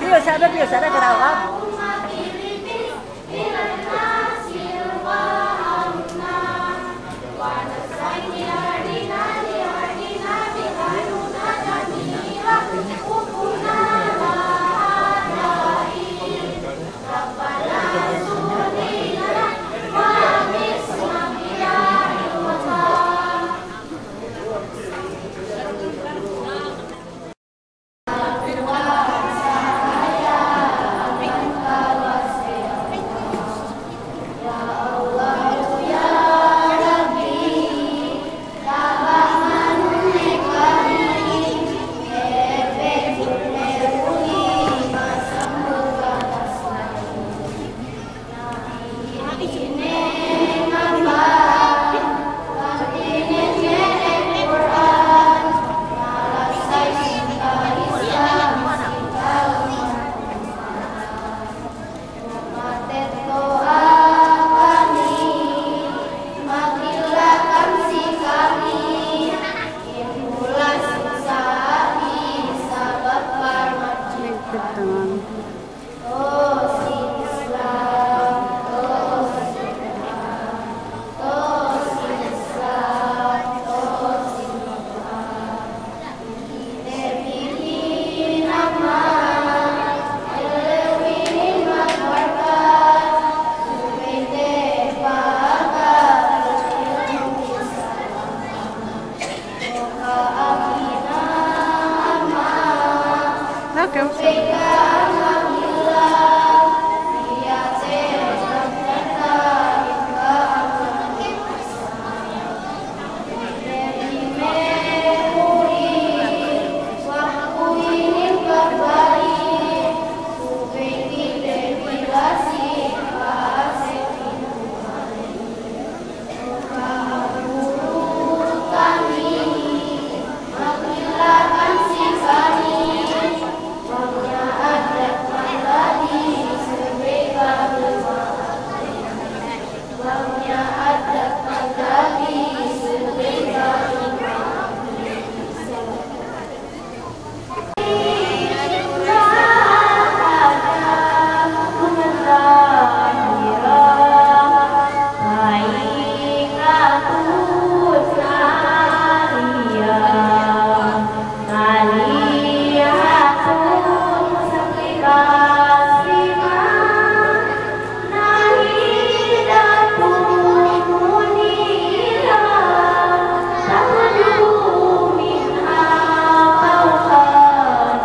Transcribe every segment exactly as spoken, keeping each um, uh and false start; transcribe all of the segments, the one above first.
Piyu sa' be, piyu sa' be, karawa.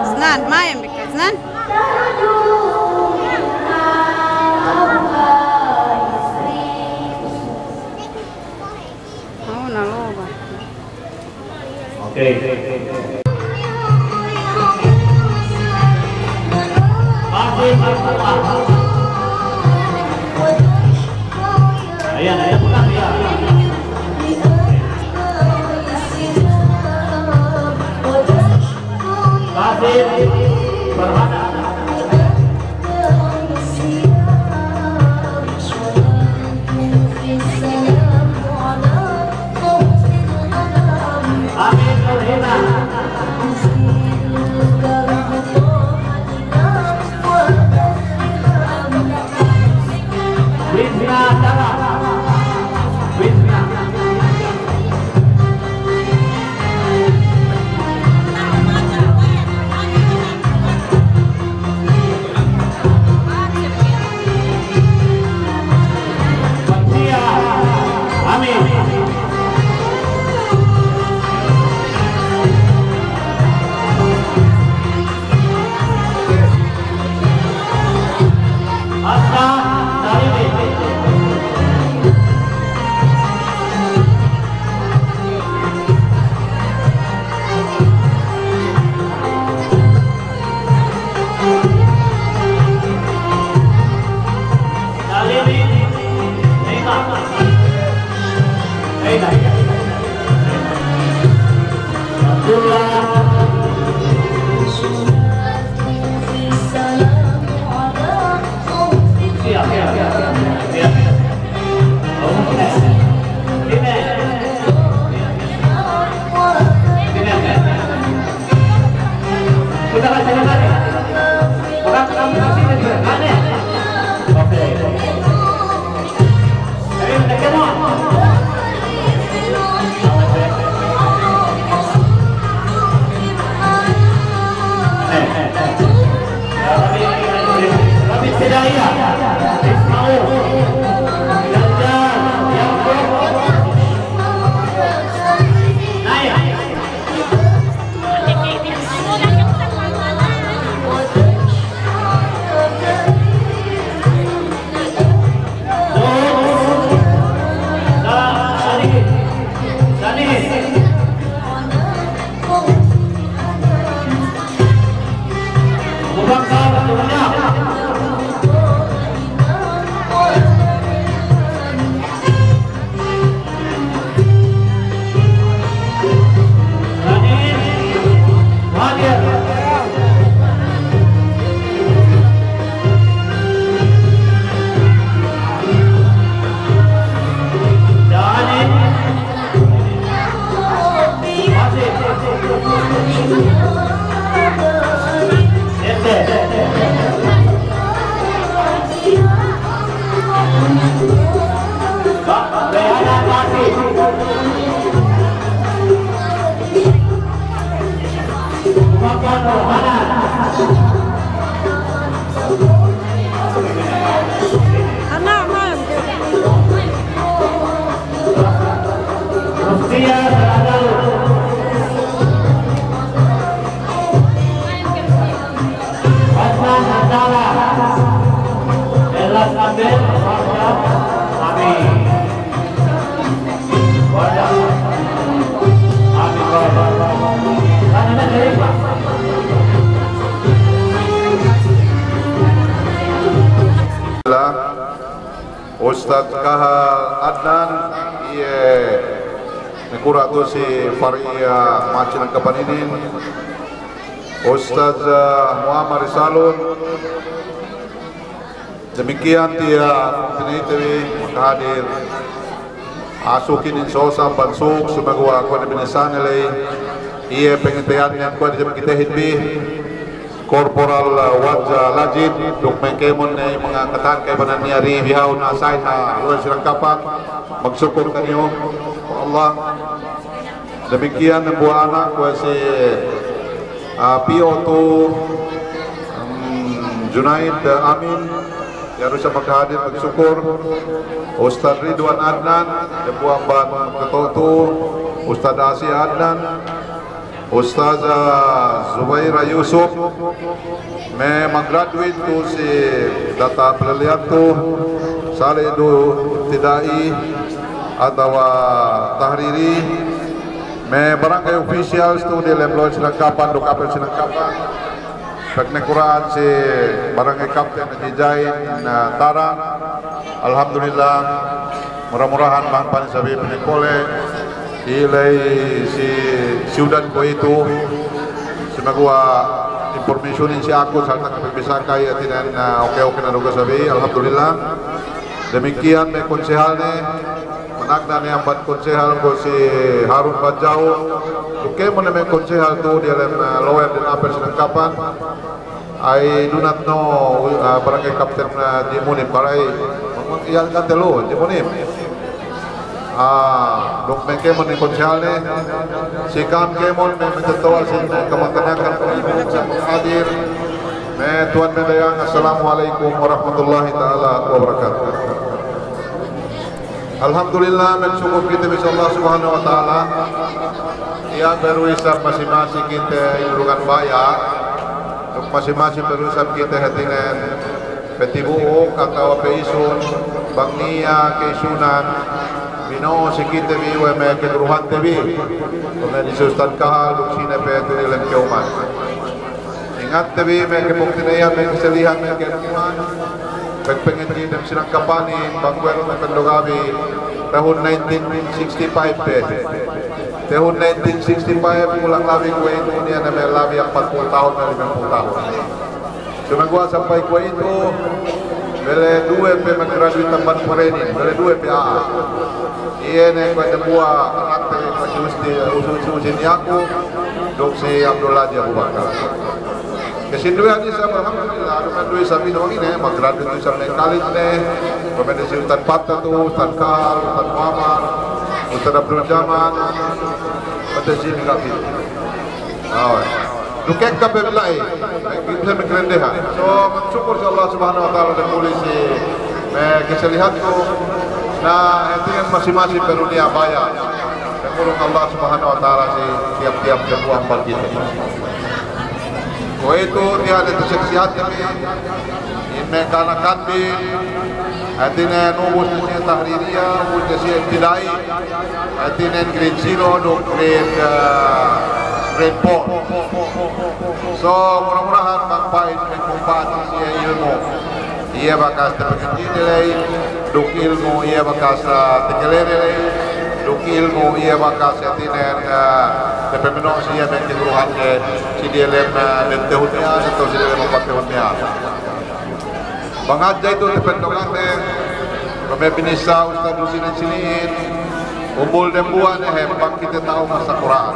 Isnan, mayam bi ke Isnan. Aw, na loba. Okey. Ayan, ayan, bukan dia. Kasih, berhana. Amin, berhana. Ustadz Kahal Adnan, iye nakura' tu si Fariya Macinangkapan inin, Ustadz, eh, Muammar Risalun, damikiyan tiya' pina'ite bi makahadir. Asukin in sosa pansuk, sumaguwa' kuwe' ne binisane ley, iye pangiteyan ne kuwe' ne jam kitehid bi, Korporal, eh, Wadja Lajid, duk me' kēmon ne manga katan kaibanan niya' di bihawun asay ha luwal Sinangkapan, magsukul kaniyu, Allah. Damikiyan dambuwa' anak kuwe' si, ah, P O tu, hmm, Junaid, ah, Amin, iye du sa makahadir magsukul. Ustadz Ridwan Adnan, dambuwa' amban kato'o tu, Ustadz Asi Adnan, Ustadz, ah, Zubaira Yusuf, me' mag-graduate tu si data' palaliyan tu, sali' du ibtida'i atawa tahriri, me' barangay officials tu diyalem luwal Sinangkapan duk apel Sinangkapan, pagnakura'an si barangay captain Haji Jain, na Tarang, alhamdulillah, Mura-murahan bang pa'in sabi pinekole, iley si siyudat Kuwaitu, sumeguwa' information in si aku, sarta' kapagbisan kay, hātinen, ah, oke-oke ne du ga' sabi, alhamdulillah. Damikkiyan me' konsehal ne, managna' ne amban konsehal ku si Harun Bajau, duk kēmon ne me' konsehal tu diyalem, ah, lower duk upper Sinangkapan. I do not know, ah, Barangay Captain, ah, Ji Munim, but I, iyan kan telu, Ji Munim. Ah, duk me' kēmon ne konsehal ne, si ka'am kēmon me' matetto'a sin, eh, kamaganakan hadir, me' tuwan me' dayang, assalamu alaikum warahmatullahi ta'ala wabarakatuh. Alhamdulillah, magsukul kite bi si Allah Subhanahu wa Ta'ala. Iye pe du isab masi-masi kite inurungan baya', duk masi-masi pe du isab kite hātinen pe tibu'uk atawa pe isun, bang niya' keisunan, bino'o si kite bi we' me' kaguruhante bi, we' me' disi Ustad Kahal, duk sine pe tu diyalem ka'uman. Ingatte bi me' kapungtina'ihan, me' kasalihan, me' ka'elmuhan. Pagpangadji'an dem Sinangkapanin, bang kuwe' du me' pandogabi, tahun nineteen sixty-five pe. Tahun nineteen sixty-five, kulang labi kuwe'itu, niya' ne me' labi ampatpū' tahun, me' limempū' tahun. Sumeguwa' sampay kuwe'itu, bele duwe pe maggraduate amban kuwe' inin, bele duwe pe a'a. Iye ne kuwe' dambuwa' anakte, si Usti, Usi, Usi, Usi Niyaku, duk si Abdullah Haji Abubakar. Kasinduwehan isab, alhamdulillah, duma'in du isab ine, maggraduate du isab ne college ne, duma'in du si Ustad Patta tu, Ustad Kahal, Ustad Muhammad, Ustad Abdul Jamal, Ustad Jimmy Gafil. Awe. Duk ekka pe bila'i, bisa magrendehan. So, magsukul si Allah Subhanahu wa Ta'ala damuli si me' kasalihanku, na hātinen masi-masi pe du niya' baya'. Damulung Allah Subhanahu wa Ta'ala si tiyap-tiyap dambuwa' amban kite. Kuwe'itu tiya' ne tasaksihan kami, in me' kanakan bi, hātinen ubus ne siye tahririya, ubus ne siye ibtida'i, hātinen grade zero duk grade, ah, grade four. So, mura-murahan bang pa'in me' kumpa'at si siye ilmu'. Iye bakas tapangadji'ne ley, duk ilmu' iye bakas, ah, takalene ley, duk ilmu' iye bakas hātinen, ah, tapamino'o si iye me' kaguruhante si diyalem, ah, lem tahun miya'an, atawa si diyalem ampat tahun miya'an. Bang hadja itu tapandogate, kuwe' me' binissā Ustad Husin sini'in, umbul dambuwa' ne hep bang kite ta'u masa Kur'an.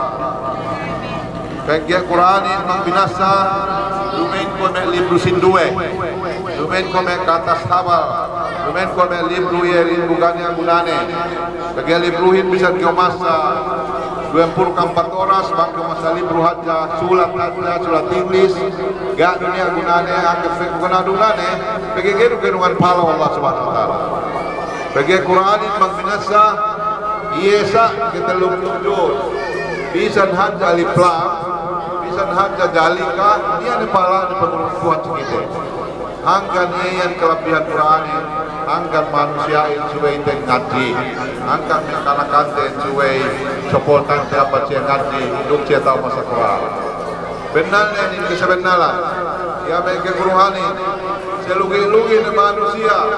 Pegge' Kur'anin bang binassa, duma'in kuwe' me' libru sinduwe, duma'in kuwe' me' katas habal, duma'in kuwe' me' libru iye rin bu ga' niya' gunane. Pegge' libruhin bisan kew masa duwempū' duk ampat oras, bang kew masa libru hadja, sulat hadja, sulat Inglis, ga' du niya' gunane, angkat pe gunane, pegge' ga'i du ka'eddo'an pahala Allah Subhanahu wa Ta'ala. Pegge' Kur'anin bang binassa, iye sa' katellupū' juz. Bisan hadja alif lam, bisan hadja zalika, iye ne pahalane pangurung Tuhan si kite. Hangkan iye iyan kalabbihan Kur'anin, hangkan manusiya'in subey te ngadji', hangkan me' kanakanten subey sopoltante amban siye ngadji', duk siye ta'u masa Kur'an. Bennalnen in kasabennalan, iye me' kaguruhanin, salugi'-lugi' ne manusiya',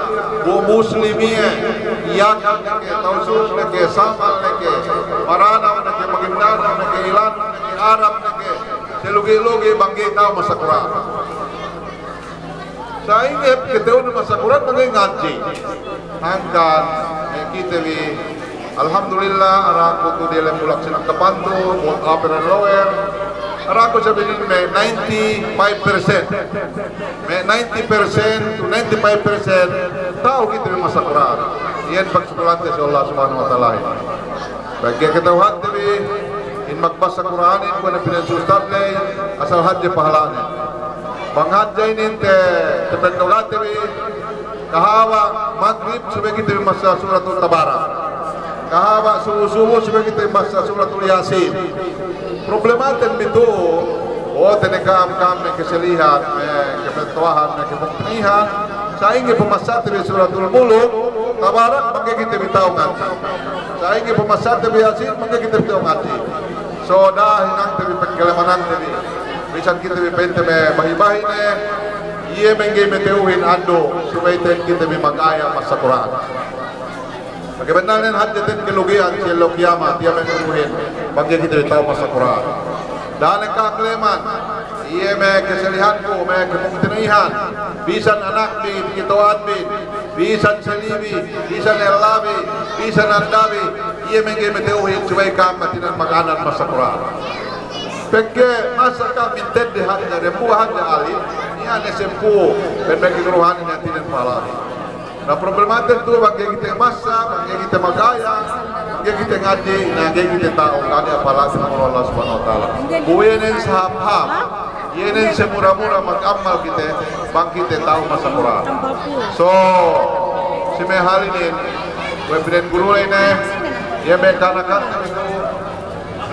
bu Muslim iye, Yakan ne ke, Tausug ne ke, Samal ne ke, Maranao ne ke, Maguindanao ne ke, Ilan ne ke, Arab ne ke, salugi'-lugi' bang ga'i ta'u masa Kur'an. Sa'ingge kata'uhun masa Kur'an bang ga'i ngadji'. Hangkan, eh, kite bi, alhamdulillah, araku tu diyalem bulak Sinangkapan tu, both upper and lower. Araku sabilin me' ninety-five percent. Me' ninety percent to ninety-five percent ta'u kite bi masa Kur'an. Iyan pagsukulante si Allah Subhanahu wa Ta'ala. Pegge' kata'uhante bi, in magbassa Kur'anin, kuwe' ne pa'in si Ustad ley, asal hadje pahalane. Bang hadja inin te, tapandogate bi, kahaba' magrib subey kite bi masa Suratul Tabarak. Kahaba' subu-subu subey kite bi masa Suratul Yasin. Problematen bi tu'u, o, te ne ka'am, ka'am me' kasalihan, me' kapetto'ahan, me' kapungtina'ihan, sa'ingge pamassate bi Suratul Muluk, Tabarak, bang ga'i kite bi ta'u ngadji'. Sa'ingge pamassate bi Yasin, bang ga'i kite bi ta'u ngadji'. So, da'a hinangte bi, pagkalemanante bi. Bisan kite bi pa'inte me' bahi'-bahi' ne, iye me' ga'i mata'uhin andu', subey te kite bi magaya' masa Kur'an. Kabennalnen hadje te'ed kalugi'an si ellew kiyamat, iye me' nuhuhin, bang ga'i kite ta'u masa Kur'an. Da'a ne ka'am kaleman, iye me' kasalihanku, me' kapungtina'ihan, bisan anakbi, kata'uhanbi, bisan salibi, bisan ellabi, bisan andabi, iye me' ga'i mata'uhin, subey ka'am hātinen maganad masa Kur'an. Pegge' masa ka'am mintedde hadja, dembuwa' hadja alim, niya' ne sampū', pegge' me' kaguruhanin hātinen pahala. Na problemate tu'u bang ga'i kite masa, bang ga'i kite magaya, bang ga'i kite ngadji', na ga'i kite ta'u, ga' niya' pahala si Allah Subhanahu wa Ta'ala. Bu iye ne sahāp-hāp, iye ne samura-mura mag'amal kite, bang kite ta'u masa Kur'an. So, si me' hal inin, we' piden guru ley ne, iye me' kanakan,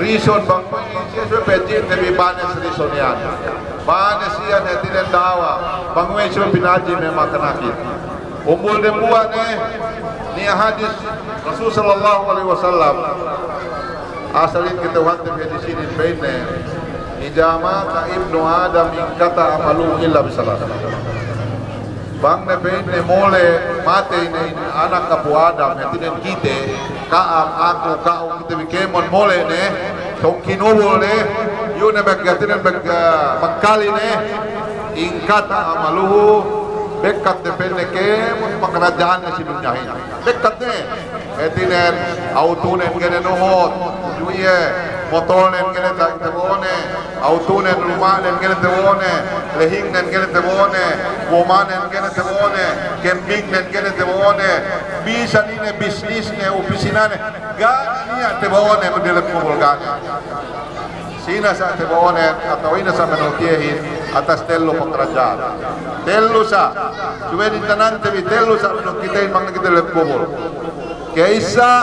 reason bang we' siye subey pejji'te bi banes reason iyan. Banes iyan hātinen da'awa, bang we' subey pinajji me' makanakin. Umbul dembuwa' ne, niya' hadis Rasul sallallahu alaihi wasallam. Asalin kata'uhante bi hadis inin pa'inne, "Idza mata ibnu Adam inqata'a amaluhu illa bi salas." Bang ne pa'inne mole matey ne anak apu' Adam, hātinen kite, ka'am, aku, ka'u, kite bi kēmon mole ne, sōng kinubul ne, iyu' ne bek hātinen bek, eh, bangkali ne, inqata'a amaluhu, bekkat ne pa'inne kēmon pakaradja'anne si dunyahin. Bekkat ne, hātinen, awtunen ga'i ne nuhut, iyu' iye, motolnen ga'i ne ta-, tabo'one, awtunen, luma'nen ga'i ne tabo'one, lehingnen ga'i ne tabo'one, gomanen ga'i ne tabo'one, kembingnen ga'i ne tabo'one, bisan ine bisnisne, upisinane, ga' ne niya' tabo'one me' diyalem kubul ga' ne. Sine sa' tabo'onen, atawa ine sa' manuhut iyehin, atas tellu pakaradja'an. Tellu sa', subey intanante bi tellu sa' manuhut kitehin bang ne kite diyalem kubul. Ke'issa,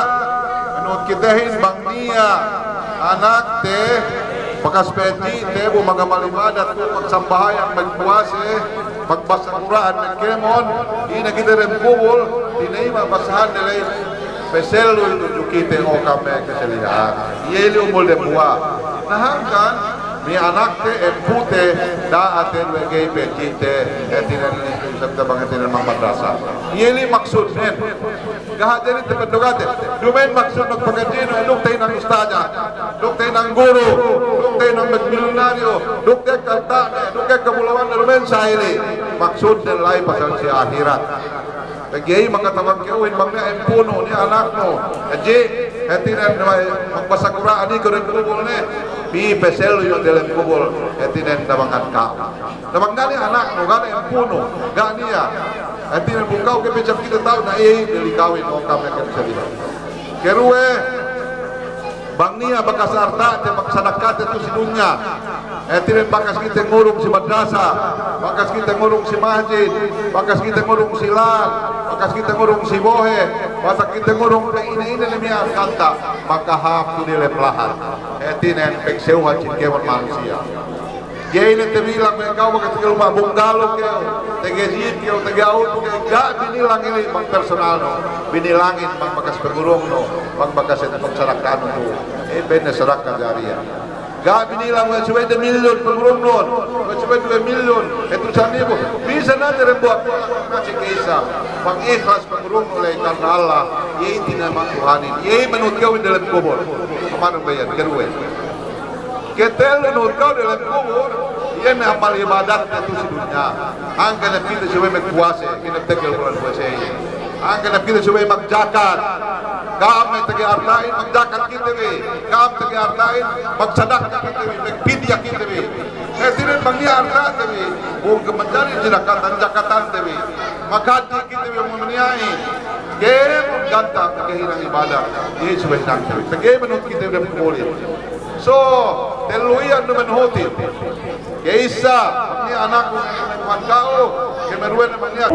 manuhut kitehin bang niya' anakte, bakas pejji'te bu mag'amal ibadat, bu magsambahayang, magpuwase, magbasa Kur'an, magkēmon, ine kite diyalem kubul, tinayima' basahanne ley, pasellu tudju kite, o ka'am me' kasalihan. Iye ili umbul dembuwa'. Na hangkan, me' anakte, empute, da'ate, we' ga'i pejji'te, hātinen, sabda bang hātinen magmadrasa. Iye ili maksudnen. Ga' hadja inin tapandugate. Duma'in maksud magpakajinu, duk tahinang ustaja, duk tahinang guru, duk tahinang magmilyonaryu, duk ekka alta'ne, duk ekka bulawanne, duma'in sa' ili. Maksudne la'i pasal si ahirat. Pegge' iye makatabang kew inin bang niya' empunu, niya' anaknu. Hadji, hātinen magbasa Kur'an inin kew diyalem kubulne. Pī pasellu iyu' diyalem kubul, hātinen tabangan ka'u. Tabangan iye anaknu, ga' ne empunu, ga' niya'. Hātinen bu ka'u ke pī, sa' kite ta'u na iye, dili ka'u inin, o ka'am me' kasalihan. Keruwe, bang niya' bakas arta'te, bakas sadakkate tu'u si dunya. Hātinen bakas kite ngurung si madrasa, bakas kite ngurung si masjid, bakas kite ngurung si lān, bakas kite ngurung si bohe', bakas kite ngurung pe ine-ine ne me' arkanta, makahāp tu'u diyalem lahat. Hātinen pagsewuhan si kēmon manusiya'. Ga'i ne tabilang we' ka'u bakas taga luma' bungalow kew, taga jeep kew, taga awtu kew, ga' binilang ili bang personalnu, binilangin bang bakas pagurungnu, bang bakas pagsadakanu tu'u. Iye pa'inne sadaka jariyah. Ga' binilang we' subey de milyun pagurungnun, we' subey duwe milyun, hatu sangibu. Bisan hadja dembuwa' nasi ke'issa, bang ihlas pagurungnu ley karna Allah, iye inti ne me' Tuhanin, iye manuhut kew diyalem kubul. Amanu bayan, keruwe. Ketellu nuhut kew diyalem kubul, iye ne amal ibadatte tu'u si dunya. Hangkan ne kite subey magpuwase, kite tegel bulan puwase iye. Hangkan ne kite subey magjakat. Ka'am me' taga arta'in, magjakat kite bi. Ka'am taga arta'in, magsadaka kite bi, magpidya kite bi. Hātinen bang niya' arta'te bi, bu ke manjari jinakatan, jakatante bi. Maghadji kite bi, maniya'in. Kēmon ganta' taga hinang ibadat, iye subey hinangte bi. Taga manuhut kite bi diyalem kubulin. So, tellu iyan du manuhutin. Ke'issa, bang niya' anaknu, bang ka'u, kemeruwen bang niya'.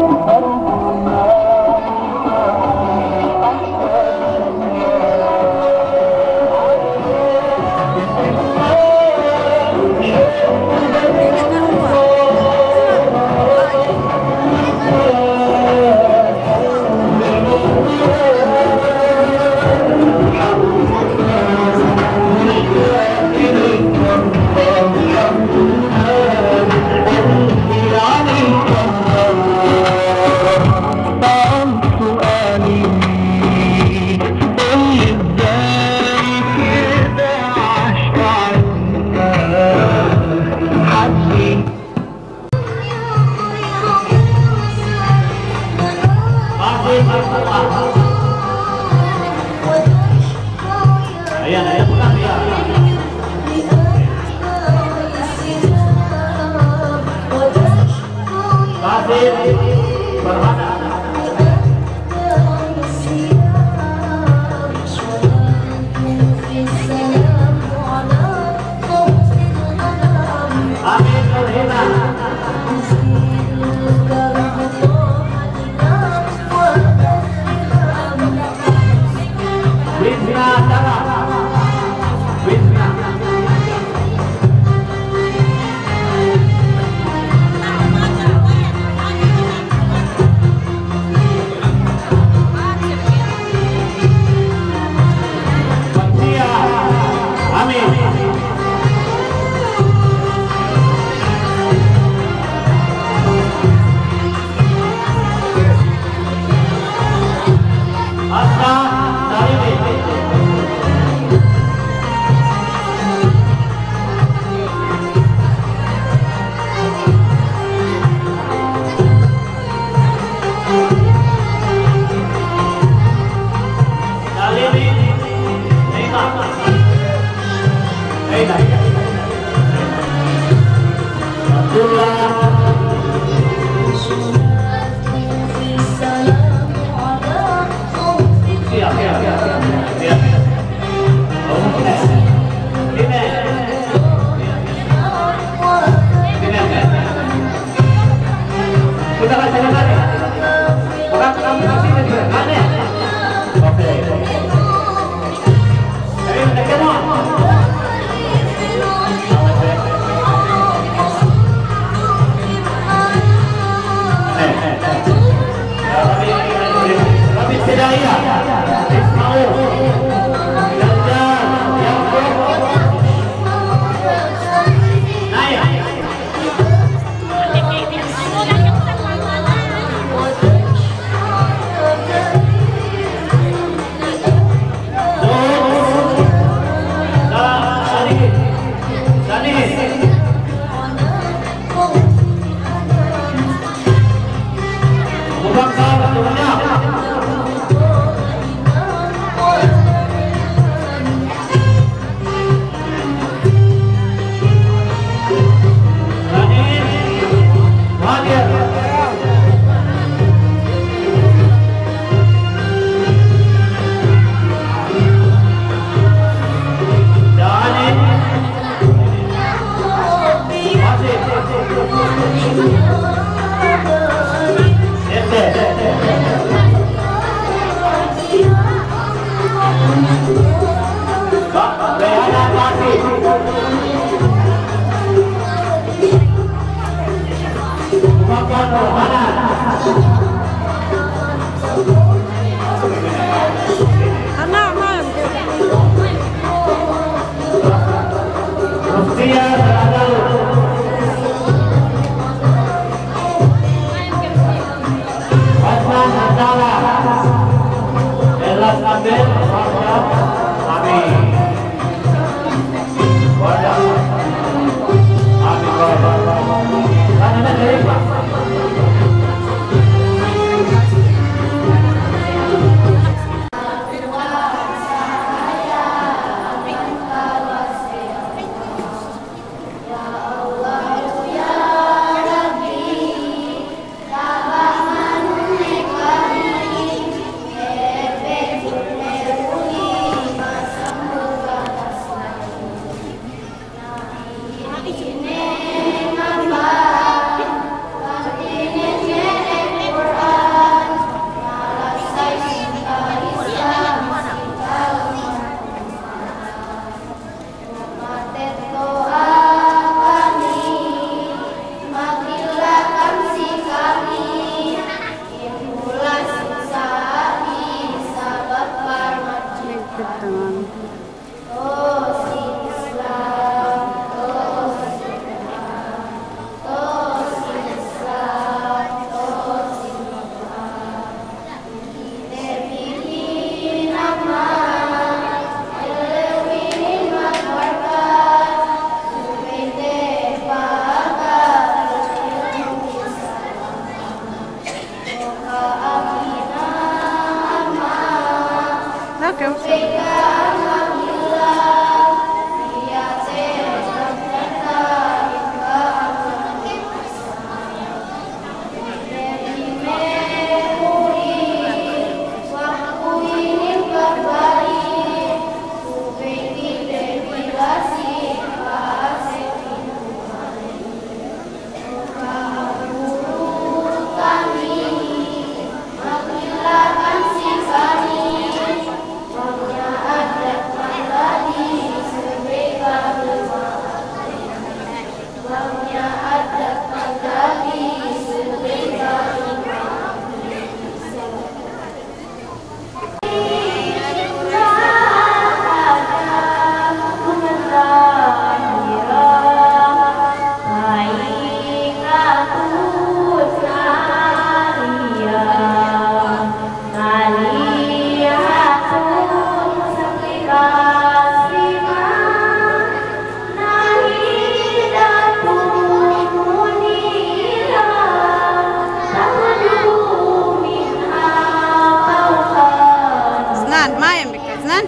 Mayam bikkas nan.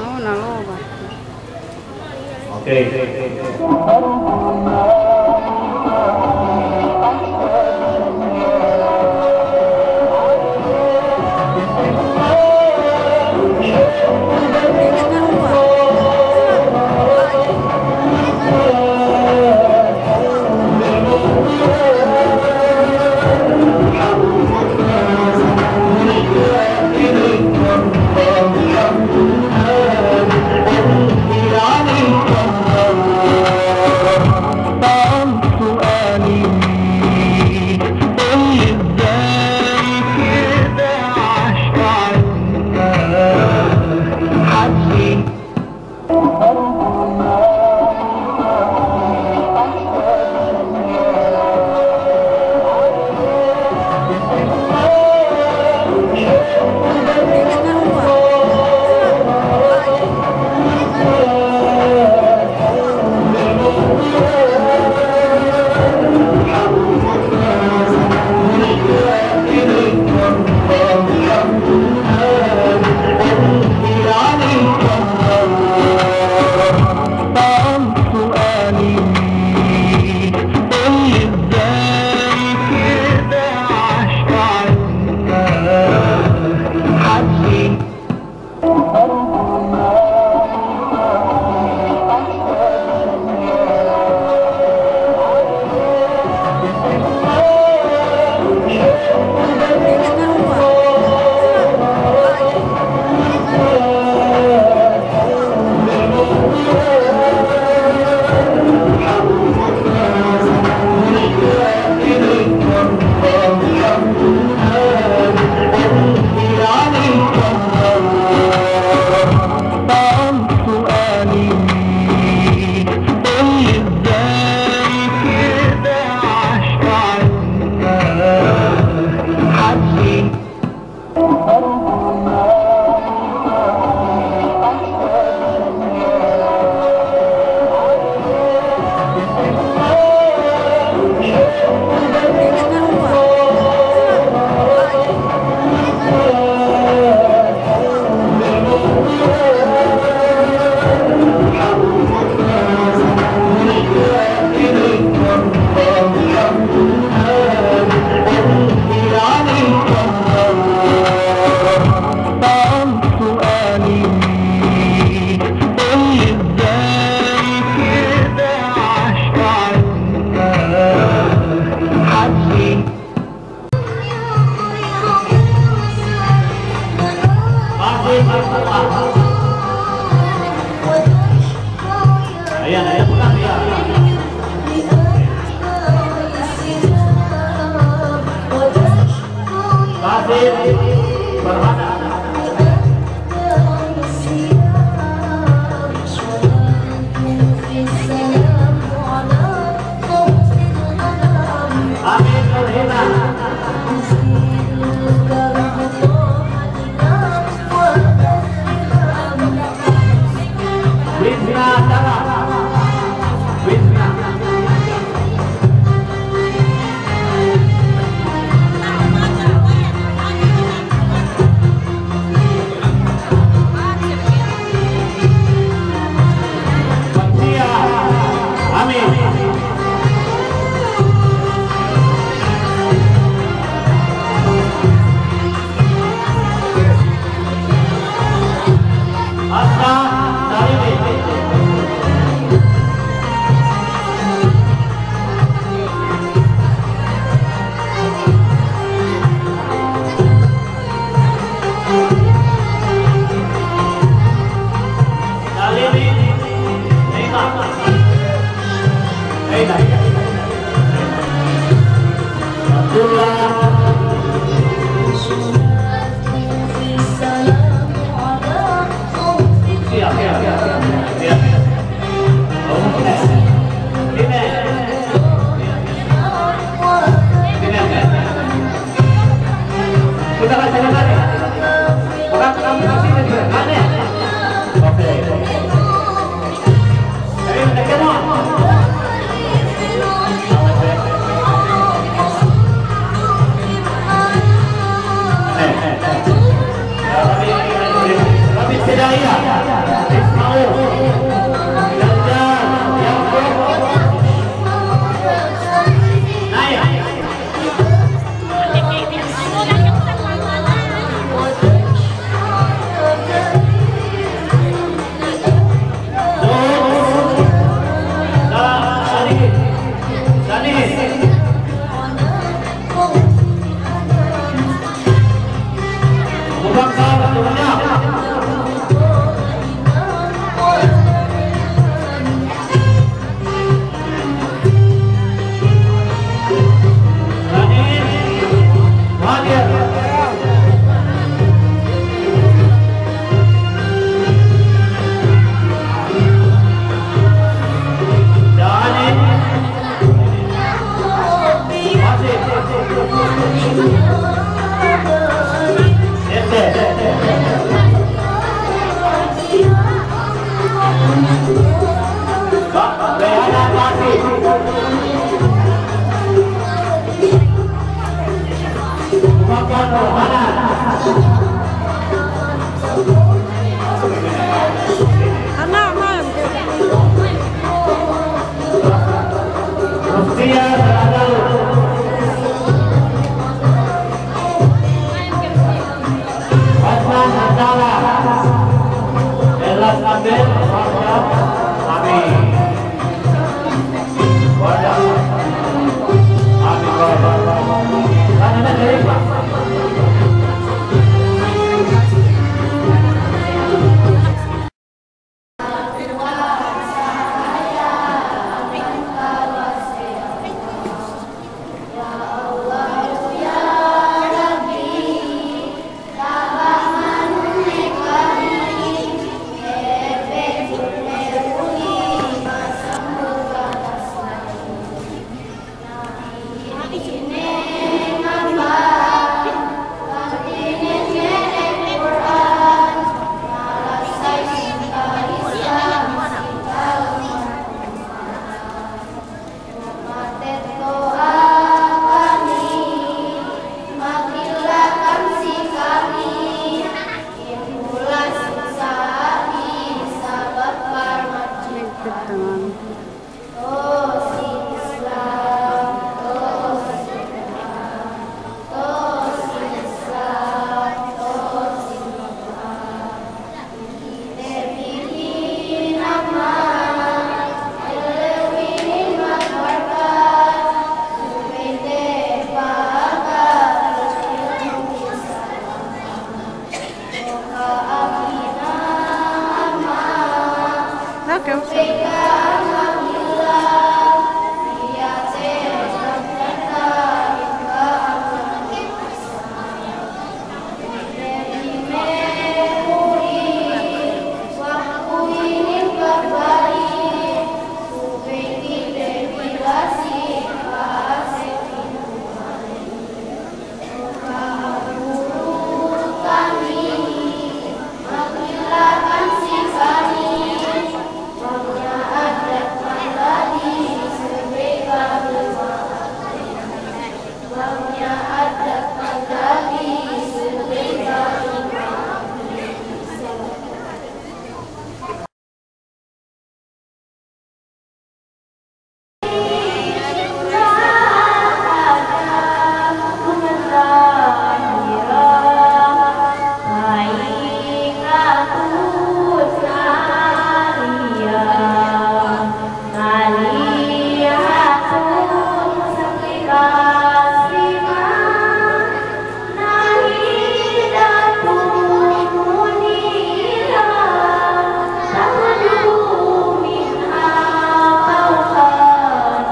Au na luba. Oke.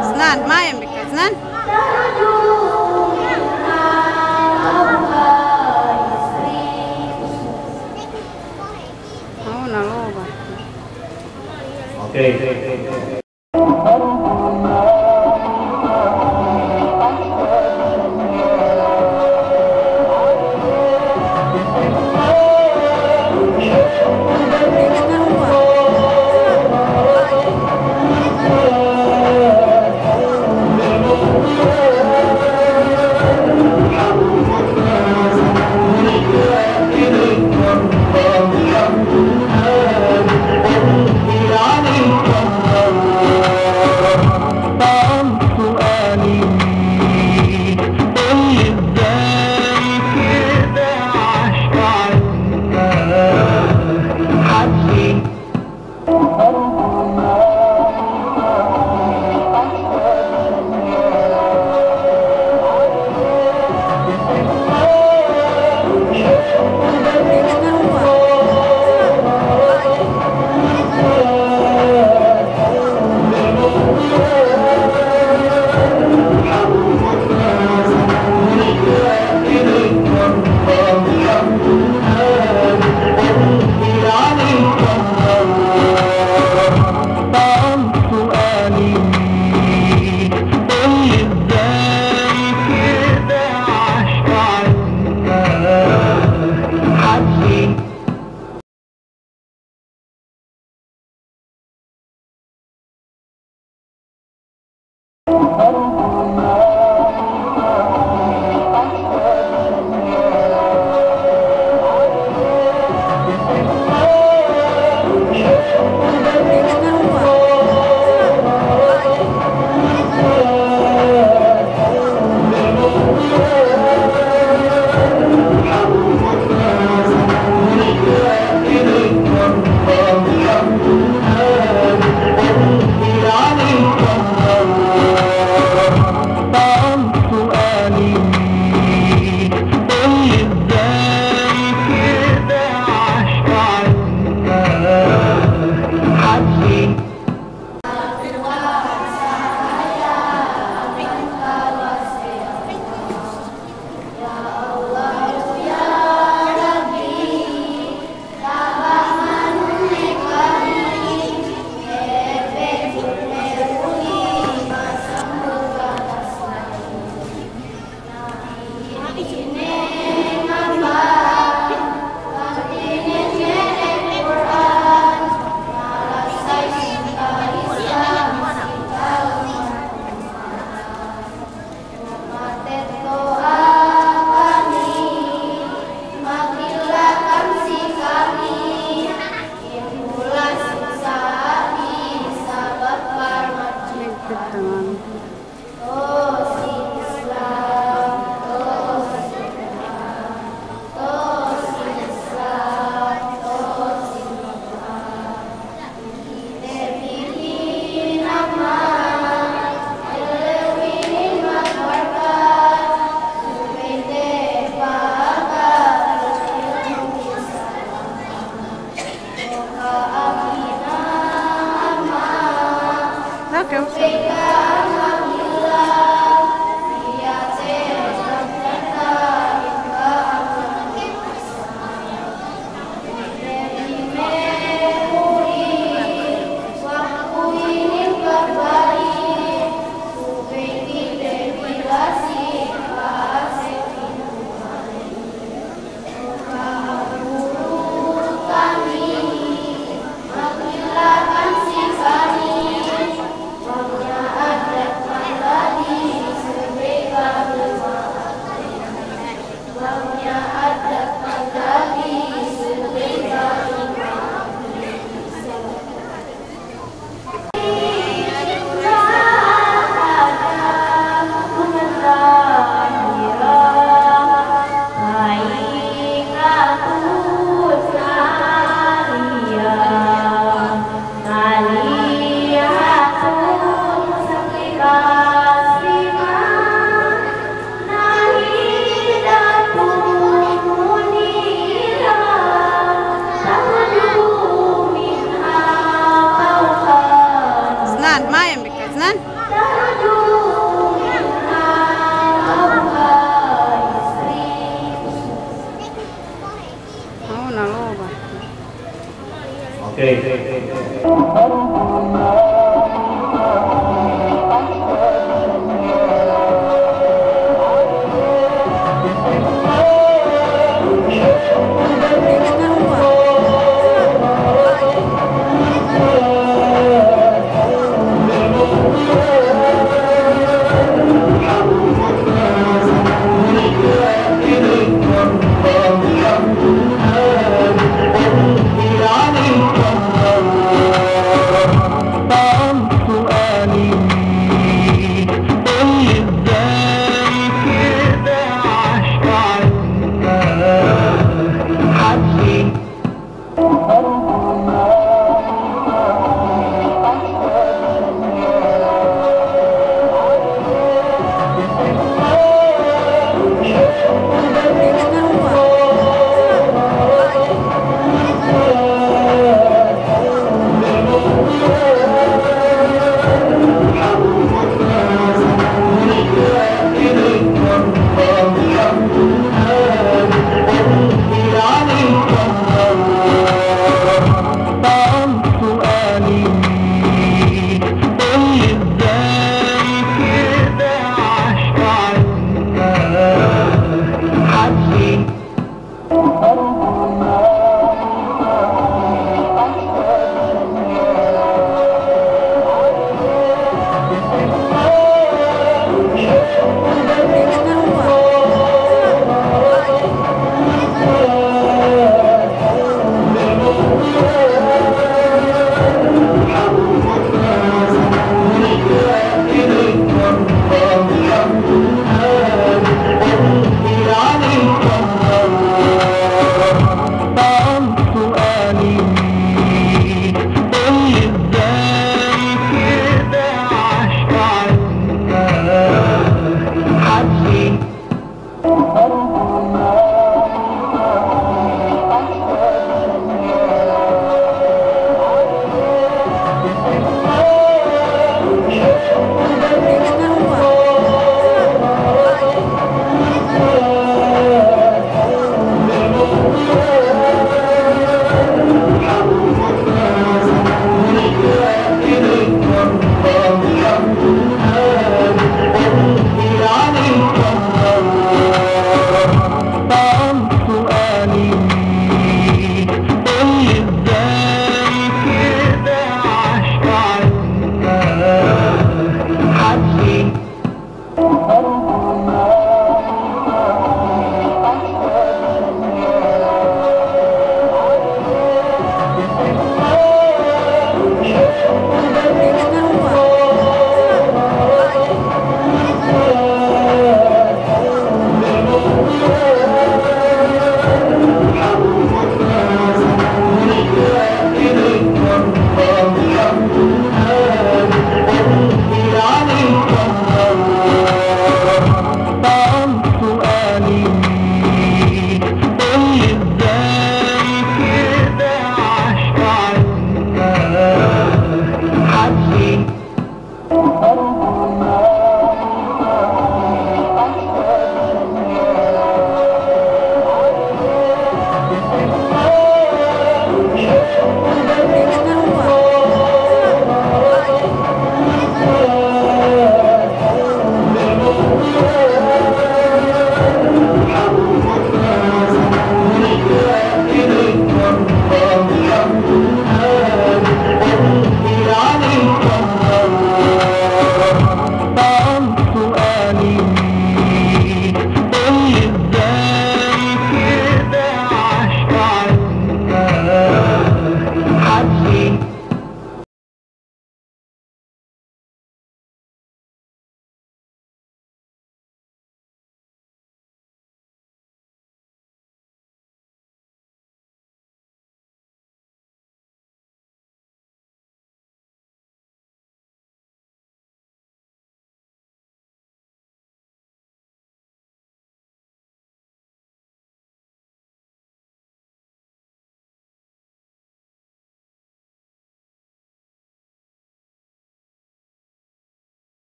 Isnan, mayem bi ka, Isnan. Aw, na loba. Okey,